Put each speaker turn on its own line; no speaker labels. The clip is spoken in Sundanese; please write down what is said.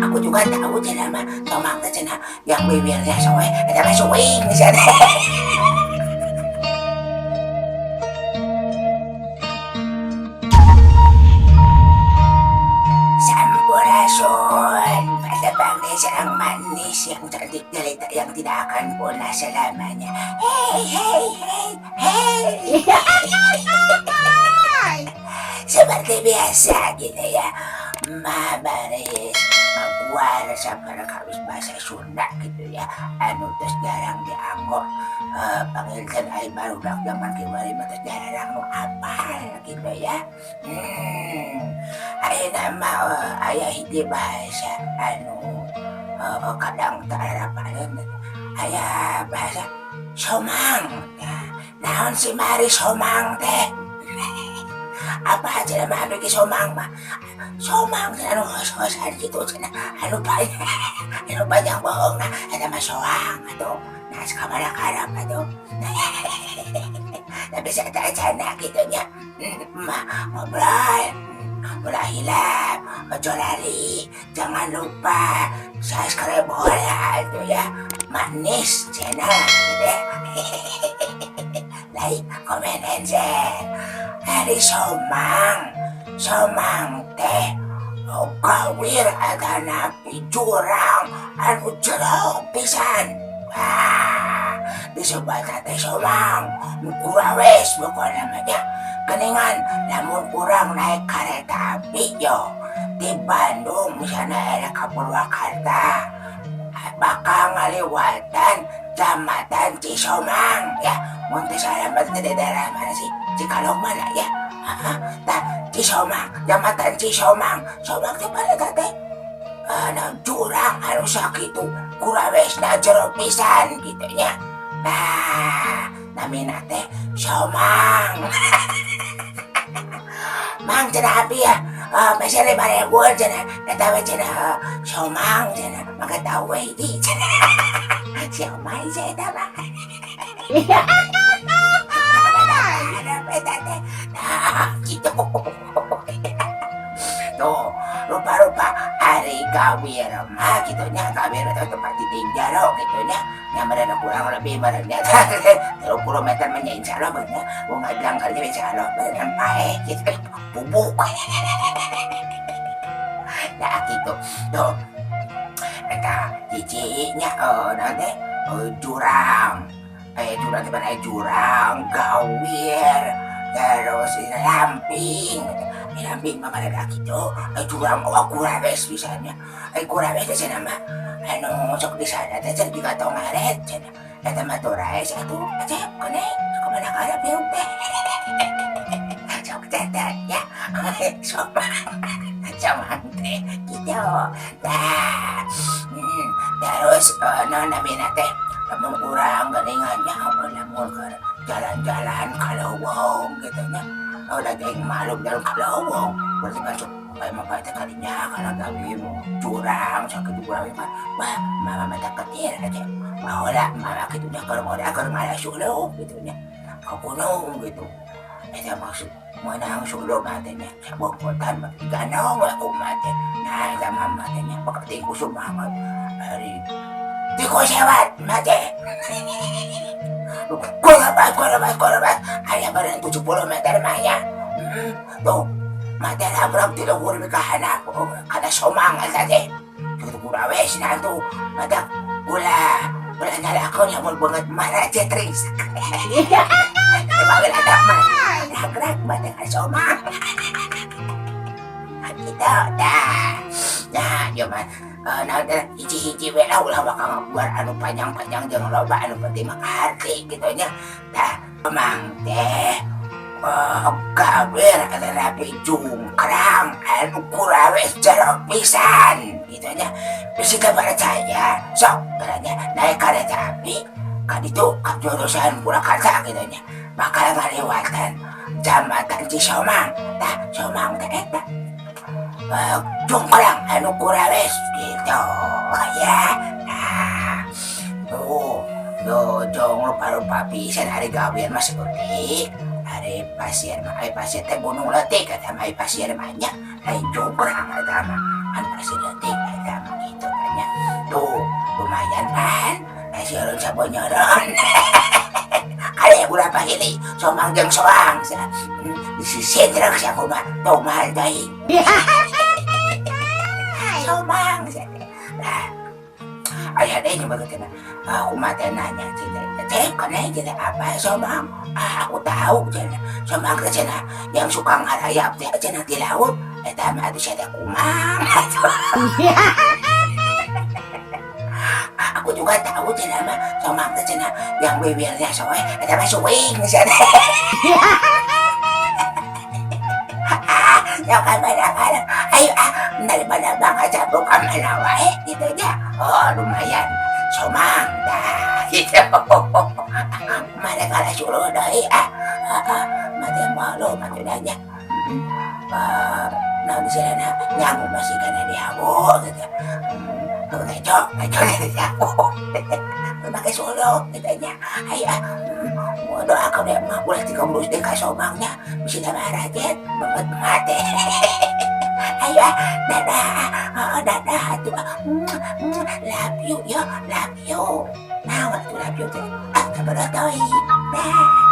Aku juga tahu cenah mah somang teh cenah yang bibirnya soe eta mah suing cenah. Sampurasun, patapang serang manis yang cantik jelita yang tidak akan punah selamanya. Hey, hey, hey, hey. Seperti biasa gitu ya, Ma baris ngaguar saperkawis bahasa Sunda gitu ya, anu terus jarang dianggo. Panggilkan ai barudak zaman kiwari mah terus jarang nu apal gitu ya. Ayeuna mah aya hiji bahasa anu kadang teu arapaleun, aya bahasa somang. Nah, naon si mari somang teh? Apa cenah mah anu somang mah? Somang cenah anu hos-hosan gitu cenah, anu banyak anu banyak bohong, nah eta mah soang atuh. Nah, sakamana karep atuh. Tapi sateuacanna kitu nya, mah ngobrol ulah hilap, ojo lali, jangan lupa subscribe heula atuh ya. Manis channel gitu ya. Like, comment, and share. Ari somang, somang teh gawir atanapi jurang anu jero pisan. Wah, disebutna teh somang, nu kurawes pokona mah nya. Geningan lamun urang naik kereta api yo di Bandung misalnya era ka Purwakarta bakal ngaliwatan Jambatan Cisomang ya, mun teu salah mah di daerah mana sih, Cikalong mana ya. Tah, Cisomang, Jambatan Cisomang, somang teh pada teh anu jurang anu sakitu kurawesna jero pisan gitu nya. Nah, namina teh somang. Mang cenah abi ya, meser 5.000 cenah, eta we cenah somang cenah, maka tahu we hiji cenah. Siomay sia eta mah. Eta teh. Nah, gitu. Tuh, rupa-rupa ari gawir mah gitu nya, gawir teh tempat ditinjaro gitu nya. Nya meureun kurang lebih meureun nya 30 meter mah nya insyaallah meureun nya, mun ngajang kali insyaallah meureun paeh gitu. Bubuk. Nah, gitu. Tuh. Eta hiji nya naon teh jurang. Jurang teh mana, jurang, gawir, terus lamping. Lamping mah mana gitu. Jurang oh kurawes pisan nya. Kurawes teh cenah mah anu sok di sana teh cenah juga tong ngaret cenah. Eta mah toraes atuh acep koneng kumaha karep hirup teh. Sok catat ya. Somang. Somang teh gitu. Nah, terus naon namina teh lamun urang geuningan nya lamun keur jalan-jalan ka leuweung gitu nya. Oh, lagi malum jalan ka leuweung berarti masuk kayak mah teh kadinya kana gawe jurang sakitu kurang mah. Wah, mama mah ketir aja. Baheula mama kitu nya keur modal keur ngala suluk gitu nya. Ka gunung gitu. Eta maksud meunang suluk mah teh nya sabongkotan mah diganong lah kumaha teh. Nah, eta mama teh nya pakating ku sumangat. Ari tikus sewat mah teh. Kurabat, kurabat, kurabat. Aya barang 70 meter mah nya. Tuh, mah teh nabrak ti luhur ka handap kana somang eta teh. Kitu kurawes nah tuh. Matak ulah ulah nyalakeun lamun beungeut mah cetris. Baheula teh mah nagrak mah teh ka somang. Gitu dah. Nah, ieu mah naon teh hiji-hiji we lah, ulah bakal ngabuar anu panjang-panjang jeung loba, anu penting mah kaharti gitu nya. Tah, emang teh gawir atanapi jungkrang anu kurawes jero pisan gitu nya. Bisi teu percaya, sok nya naik kereta api ka ditu ka jurusan Purwakarta gitu nya. Bakal ngaliwatan Jambatan Cisomang. Tah, somang teh eta jungkrang anu kurawes gitu ya. Nah, tuh, tuh jong rupa-rupa pisan ari gawir mah saeutik. Ari pasir mah, ari pasir teh gunung leutik eta mah, ari pasir mah nya lain jungkrang eta mah, kan pasir leutik. Sieun sabonyoron. Kade ulah pahili somang jeung soang sia. Disisindrek sia kumaha tong mahal teuing. Somang sia teh. Nah, aya deui nyebut teh kumaha teh nanya cenah. Cek kana cenah apa somang? Ah, aku tahu cenah. Somang teh cenah yang suka ngarayap teh cenah di laut. Eta mah atuh sia teh kumang atuh. Aku juga tahu cenah mah somang teh cenah yang bibirnya soe eta mah suing sia teh. Ah, ya ka mana-mana. Ayo ah, daripada bang cabruk ka mana wae gitu nya. Oh, lumayan. Somang dah gitu. Mana kalah suruh deui ah. Ah, mati malu mati nanya. Naon istilahna nyangu masih kana dihawu gitu. Ngeco, ngeco dihawu. Make suluh gitu nya. Ayo ah, doakeun we mah ulah tiga deui ka somangnya bisi tambah rajin banget mate. Ayo ah, dadah. Oh, dadah atuh. Love you yo, love you. Naon atuh love you teh? Ah, sabar teuing. Dah.